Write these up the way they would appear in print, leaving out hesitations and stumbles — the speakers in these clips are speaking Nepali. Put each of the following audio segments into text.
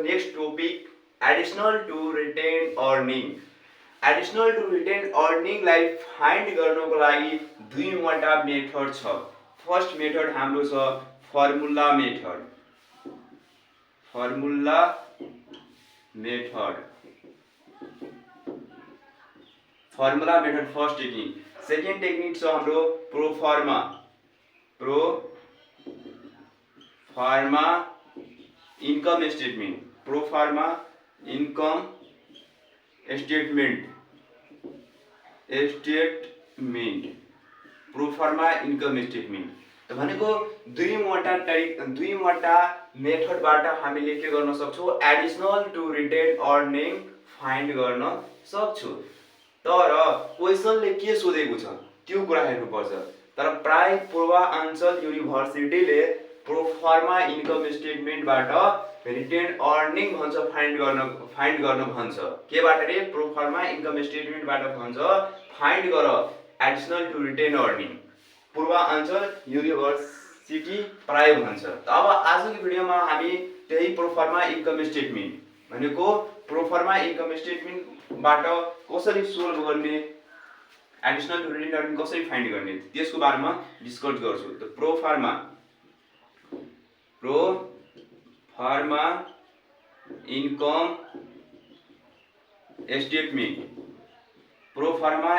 next topic, additional to retained earning. Additional to retain अर्निङलाई फाइन्ड गर्नको लागि दुईवटा मेथड छ। फर्स्ट मेथड हाम्रो छ formula method. Formula method first technique. Second technique छ हाम्रो proforma income statement. Proforma income statement proforma income statement भनेको दुईवटा मेथडबाट हामीले के गर्न सक्छौँ, additional to retain earning find गर्न सक्छौँ। तर क्वेसनले के सोधेको छ त्यो कुरा हेर्नुपर्छ। तर प्राय पूर्वाञ्चल युनिभर्सिटीले प्रोफर्मा इन्कम स्टेटमेन्टबाट रिटेन अर्निङ भन्छ फाइन्ड गर्न भन्छ। केबाट रे? प्रोफर्मा इन्कम स्टेटमेन्टबाट भन्छ फाइन्ड गर additional to retain earning. Purvanchal university प्राय भन्छ। अब आजको भिडियोमा हामी त्यही प्रोफर्मा इन्कम स्टेटमेन्ट भनेको प्रोफर्मा इन्कम स्टेटमेन्टबाट कसरी सोल्भ गर्ने, एडिशनल टु रिटेन अर्निङ कसरी फाइन्ड गर्ने त्यसको बारेमा डिस्कस गर्छु। त प्रोफर्मा इन्कम स्टेटमेन्ट प्रोफर्मा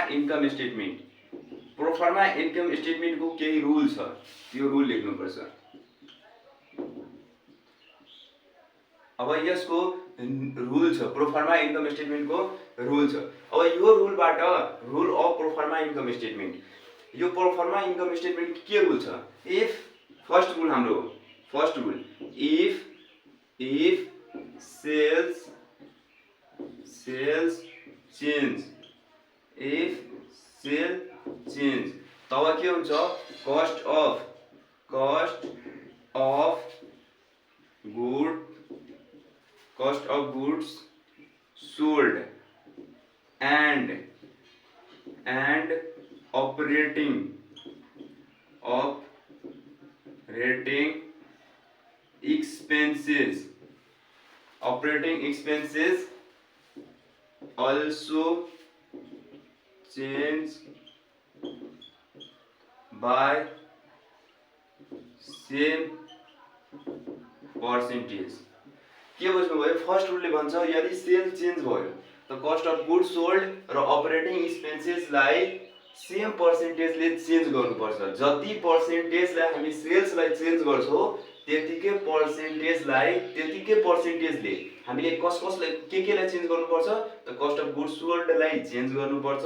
इन्कम स्टेटमेन्टको केही रुल छ, त्यो रुल लेख्नुपर्छ। अब यसको रुल छ, प्रोफर्मा इन्कम स्टेटमेन्टको रुल छ। अब यो रुलबाट rule of proforma income statement, यो प्रोफर्मा इन्कम स्टेटमेन्ट के रुल छ? If first rule if sales change, if sale change तब के हुन्छ, cost of goods sold and operating expenses also change by same percentage। के बुझ्नुभयो? फर्स्ट रुलले भन्छ यदि सेल चेन्ज भयो त कस्ट अफ गुड्स सोल्ड र अपरेटिङ एक्सपेन्सेसलाई सेम पर्सेन्टेजले चेन्ज गर्नुपर्छ। जति पर्सेन्टेजलाई हामी सेल्सलाई चेन्ज गर्छौँ त्यतिकै पर्सेन्टेजले हामीले कसलाई केलाई चेन्ज गर्नुपर्छ त कस्ट अफ गुड्स सोल्डलाई चेन्ज गर्नुपर्छ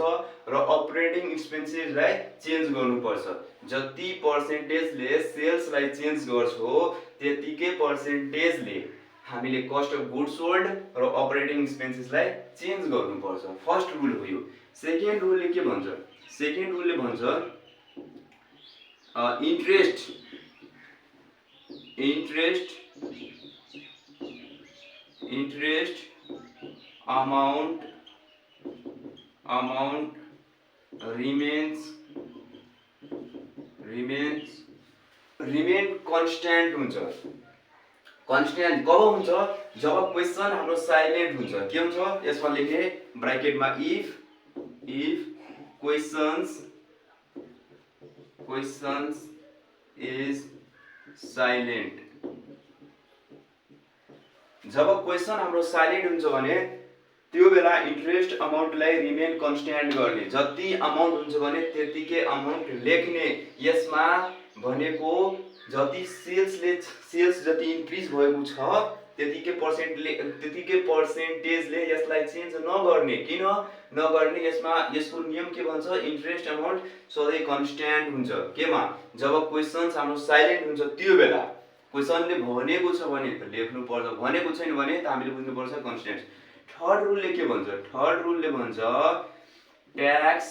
र अपरेटिङ एक्सपेन्सेसलाई चेन्ज गर्नुपर्छ। जति पर्सेन्टेजले सेल्सलाई चेन्ज गर्छौँ त्यतिकै पर्सेन्टेजले हामीले कस्ट अफ गुड्स सोल्ड र अपरेटिङ एक्सपेन्सेसलाई चेन्ज गर्नुपर्छ। फर्स्ट रुल हो यो। सेकेन्ड रुलले के भन्छ? सेकेन्ड रुलले भन्छ इन्ट्रेस्ट अमाउन्ट रिमेन कन्स्ट्यान्ट हुन्छ। कन्स्ट्यान्ट कब हुन्छ? जब क्वेसन हाम्रो साइलेन्ट हुन्छ। के हुन्छ? यसमा लेखे ब्राकेटमा इफ क्वेसन्स इज साइलेन्ट। जब क्वेसन हाम्रो साइलेन्ट हुन्छ भने त्यो बेला इन्ट्रेस्ट अमाउन्टलाई रिमेन कन्स्ट्यान्ट गर्ने। जति अमाउन्ट हुन्छ भने त्यतिकै अमाउन्ट लेख्ने। यसमा भनेको जति सेल्स जति इन्क्रिज भएको छ त्यतिकै पर्सेन्टेजले यसलाई चेन्ज नगर्ने। किन नगर्ने? यसको नियम के भन्छ? इन्ट्रेस्ट अमाउन्ट सधैँ कन्स्ट्यान्ट हुन्छ। केमा? जब क्वेसन्स हाम्रो साइलेन्ट हुन्छ त्यो बेला। क्वेसनले भनेको छ भने त लेख्नु पर्छ, भनेको छैन भने त हामीले बुझ्नुपर्छ कन्स्ट्यान्ट। थर्ड रुलले के भन्छ? थर्ड रुलले भन्छ tax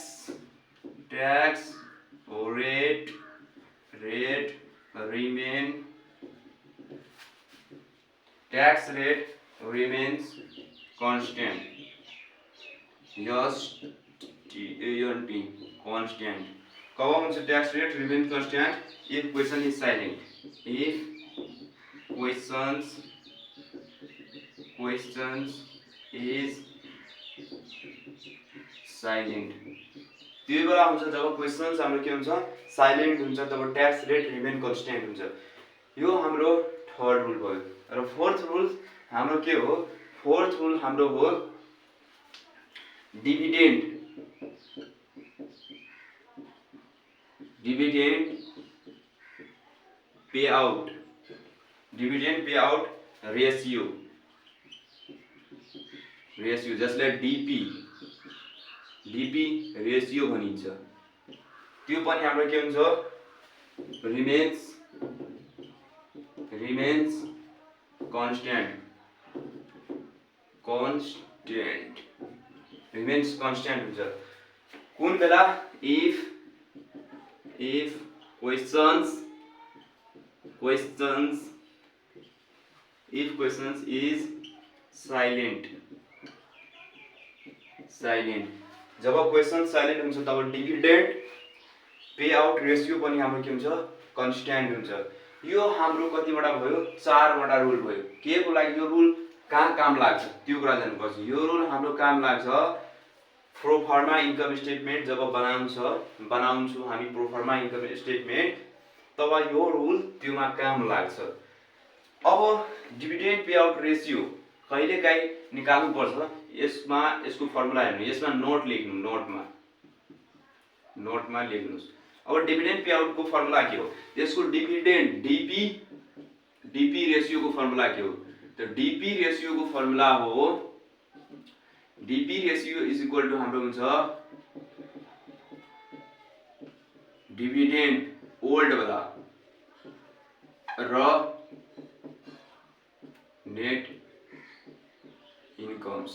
rate remains constant। constant कब हुन्छ tax rate remains constant? if question is silent। if questions questions is silent. त्यो बेला हुन्छ जब क्वेसन्स हाम्रो के हुन्छ साइलेन्ट हुन्छ, तब ट्याक्स रेट रिमेन कन्स्टेन्ट हुन्छ। यो हाम्रो थर्ड रुल भयो। र फोर्थ रुल हाम्रो के हो? फोर्थ रुल हाम्रो हो डिभिडेन्ड पे आउट रेसियो जसलाई डीपी रेसियो भनिन्छ। त्यो पनि हाम्रो के हुन्छ रिमेन्स कन्स्टेन्ट हुन्छ। कुन बेला? If questions is silent. जब क्वेसन साइलेन्ट हुन्छ तब डिभिडेन्ड पे आउट रेसियो पनि हाम्रो के हुन्छ कन्स्टेन्ट हुन्छ। यो हाम्रो कतिवटा भयो? 4 वटा रुल भयो। के को लागि यो रुल कहाँ काम लाग्छ त्यो कुरा जान्नुपर्छ। यो रुल हाम्रो काम लाग्छ प्रोफर्मा इन्कम स्टेटमेन्ट जब बनाउँछु हामी प्रोफर्मा इन्कम स्टेटमेन्ट, तब यो रुल त्योमा काम लाग्छ। अब डिभिडेन्ड पे आउट रेसियो कहिलेकाहीँ निकाल्नु पर्छ। यसको फर्मुला हेर्नु, यसमा नोटमा लेख्नुस्। अब डिभिडेन्ड पे आउट को फर्मुला के हो? यसको डिभिडेन्ड डीपी रेसियो को फर्मुला के हो? तो डीपी रेसियो को फर्मुला हो DP ratio is equal to हाम्रो हुन्छ डिभिडेन्ड ओल्ड वाला र net incomes,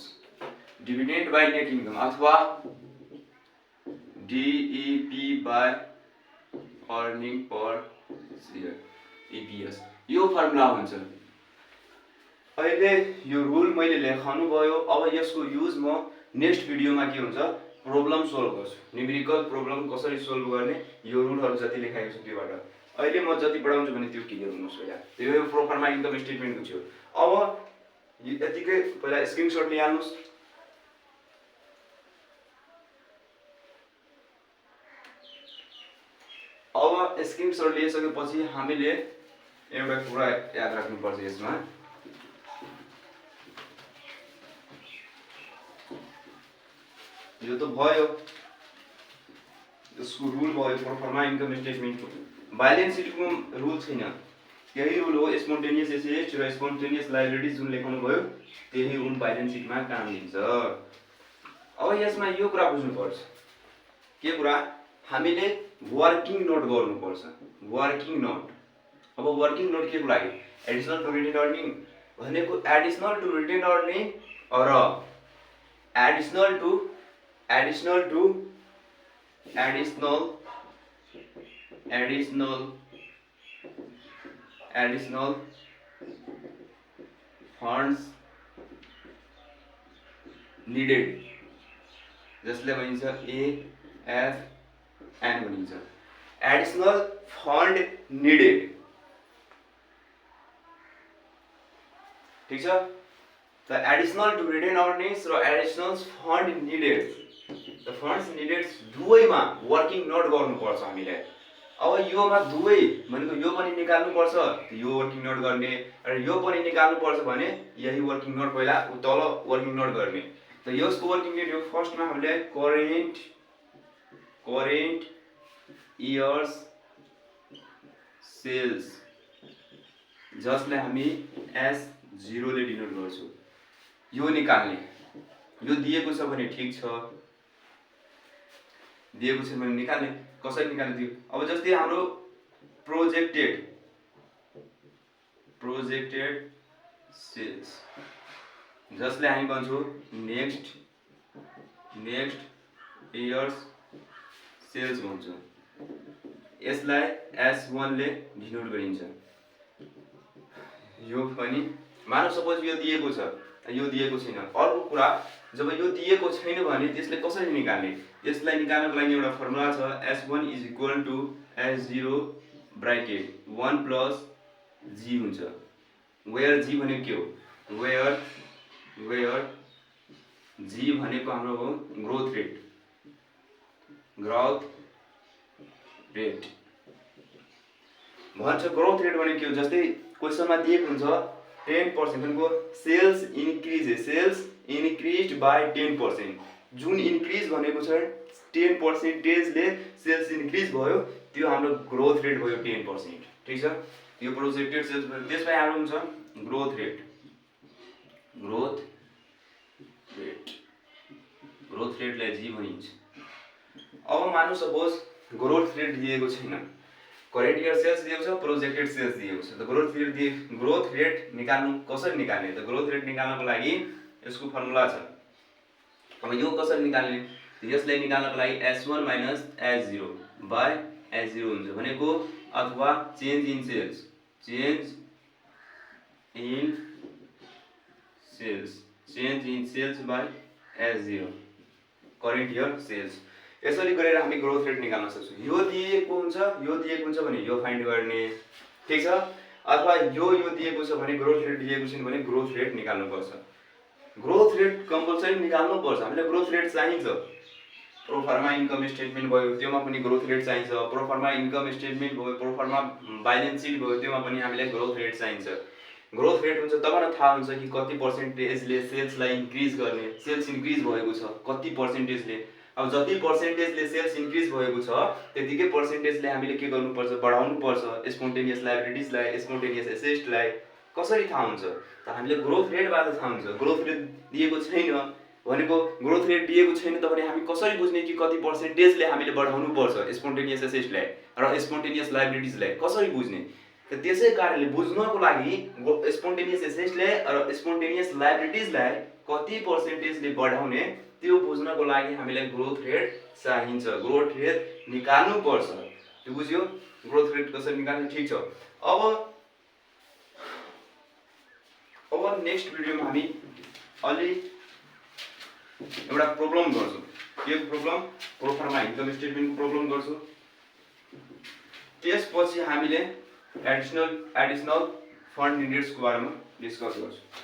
dividend by net income अथवा DEP by earning per share EPS, यो फर्मुला हुन्छ। अहिले यो रुल मैले लेखाउनु भयो। अब यसको युज म नेक्स्ट भिडियोमा के हुन्छ प्रब्लम सोल्भ गर्छु। न्यूमेरिकल प्रब्लम कसरी सोल्भ गर्ने यो रुलहरु जति लेखाएको छु त्योबाट। अहिले म जति पढाउँछु भने त्यो क्लियर हुनुहोस् होला। त्यो प्रोफर्मा इन्कम स्टेटमेन्ट हुन्छ। अब यतिकै पहिला स्क्रिनशट लिहाल्नुस्। अब स्क्रिनशट लिइसकेपछि हामीले एउटा कुरा याद राख्नुपर्छ यसमा। यो त भयो यसको रुल भयो प्रोफर्मा इन्कम स्टेटमेन्टको। ब्यालेन्स सिटको रुल छैन, यही रुल हो स्पोन्टेनियस एसेट्स र स्पोन्टेनियस लायबिलिटीज जुन लेखाउनु भयो त्यही रुल ब्यालेन्स सिटमा काम दिन्छ। अब यसमा यो कुरा बुझ्नुपर्छ के कुरा हामीले वर्किङ नोट गर्नुपर्छ। वर्किङ नोट, अब वर्किङ नोट के को लागि एडिसनल टु रिटेन अर्निङ भनेको एडिसनल टु रिटेन अर्निङ र एडिसनल फंड्स नीडेड जसले भनिन्छ एएफएन भनिन्छ। एडिसनल फंड नीडेड, ठीक छ। त एडिसनल टु रिटेन अर्निंग्स र additional fund needed, the funds needed दुवैमा वर्किङ नोट गर्नुपर्छ हामीले। अब योमा दुवै भनेको यो पनि निकाल्नु पर्छ, यो वर्किङ नोट गर्ने र यो पनि निकाल्नु पर्छ भने यही वर्किङ नोट पहिला तल वर्किङ नोट गर्ने। त यसको वर्किङ नोट यो फर्स्टमा हामीले करेन्ट इयर्स सेल्स जसलाई हामी S0 ले डिनोट गर्छौं यो निकाल्ने। यो दिएको छ भने ठीक छ, दिएको छैन भने निकाल्ने। कसरी निकाल्ने त्यो अब जस्तै हाम्रो प्रोजेक्टेड सेल्स जसले हामी भन्छौं नेक्स्ट इयर्स सेल्स भन्छौं, यसलाई S1 ले डिनोट गरिन्छ। यो पनि मानव सपोज यो दिएको छ, यो दिएको छैन। अर्को कुरा जब यो दिएको छैन भने त्यसले कसरी निकाल्ने? यसलाई निकाल्नको लागि एउटा फर्मुला छ S1 is equal to S0 bracket 1 plus G हुन्छ। वेयर G भनेको के हो? वेयर जी भनेको हाम्रो हो ग्रोथ रेट भन्छ। ग्रोथ रेट भनेको के हो, जस्तै क्वेसनमा दिएको हुन्छ 10% को सेल्स इन्क्रिज्ड बाई 10%। जुन इन्क्रिज भनेको छ 10%ले सेल्स इन्क्रिज भयो, त्यो हाम्रो ग्रोथ रेट भयो 10%। ठीक छ, यो प्रोजेक्टेड सेल्स भयो। त्यसपछि हाम्रो हुन्छ ग्रोथ रेटलाई जी भनिन्छ। अब मान्नु सपोज ग्रोथ रेट दिएको छैन, करेन्ट इयर सेल्स दिएको छ, प्रोजेक्टेड सेल्स दिएको छ। त ग्रोथ रेट निकाल्नु कसरी निकाल्ने, त ग्रोथ रेट निकाल्नको लागि यसको फर्मुला छ। अब यो कसरी निकाल्ने, यसलाई निकाल्नको लागि S1 minus S0 by S0 हुन्छ भनेको, अथवा change in sales by S0 current year sales. यसरी गरेर हामी ग्रोथ रेट निकाल्न सक्छौँ। यो दिएको हुन्छ भने यो फाइन्ड गर्ने, ठीक छ। अथवा यो दिएको छ भने ग्रोथ रेट दिएको छैन भने ग्रोथ रेट निकाल्नुपर्छ। ग्रोथ रेट कम्पलसरी निकाल्नुपर्छ, हामीले ग्रोथ रेट चाहिन्छ। प्रोफर्मा इन्कम स्टेटमेन्ट भयो, त्योमा पनि ग्रोथ रेट चाहिन्छ। प्रोफर्मा इन्कम स्टेटमेन्ट भयो, प्रोफर्मा ब्यालेन्स सिट भयो, त्योमा पनि हामीलाई ग्रोथ रेट चाहिन्छ। ग्रोथ रेट हुन्छ तब न थाहा हुन्छ कि कति पर्सेन्टेजले सेल्सलाई इन्क्रिज गर्ने, सेल्स इन्क्रिज भएको छ कति पर्सेन्टेजले। अब जति पर्सेन्टेजले सेल्स इन्क्रिज भएको छ त्यतिकै पर्सेन्टेजले हामीले के गर्नुपर्छ, बढाउनुपर्छ। स्पोन्टेनियस लायबिलिटिजलाई, स्पोन्टेनियस एसेट्सलाई कसरी थाहा हुन्छ, त हामीले ग्रोथ रेटबाट थाहा हुन्छ। ग्रोथ रेट दिएको छैन भनेको, ग्रोथ रेट दिएको छैन त भने हामी कसरी बुझ्ने कि कति पर्सेन्टेजले हामीले बढाउनुपर्छ स्पोन्टेनियस एसेट्सलाई र स्पोन्टेनियस लायबिलिटिजलाई कसरी बुझ्ने। त त्यसै कारणले बुझ्नको लागि स्पोन्टेनियस एसेट्सलाई र स्पोन्टेनियस लायबिलिटिजलाई कति पर्सेन्टेजले बढाउने त्यो बुझ्नको लागि हामीलाई ग्रोथ रेट चाहिन्छ। ग्रोथ रेट निकाल्नु पर्छ, त्यो बुझ्यो। ग्रोथ रेट कसरी निकाल्ने, ठीक छ। अब नेक्स्ट भिडियोमा हामी अलि एउटा प्रब्लम गर्छौँ। के प्रब्लम, प्रोफर्मा इन्कम स्टेटमेन्टको प्रब्लम गर्छौँ। त्यसपछि हामीले एडिसनल फन्ड निडेड्सको बारेमा डिस्कस गर्छौँ।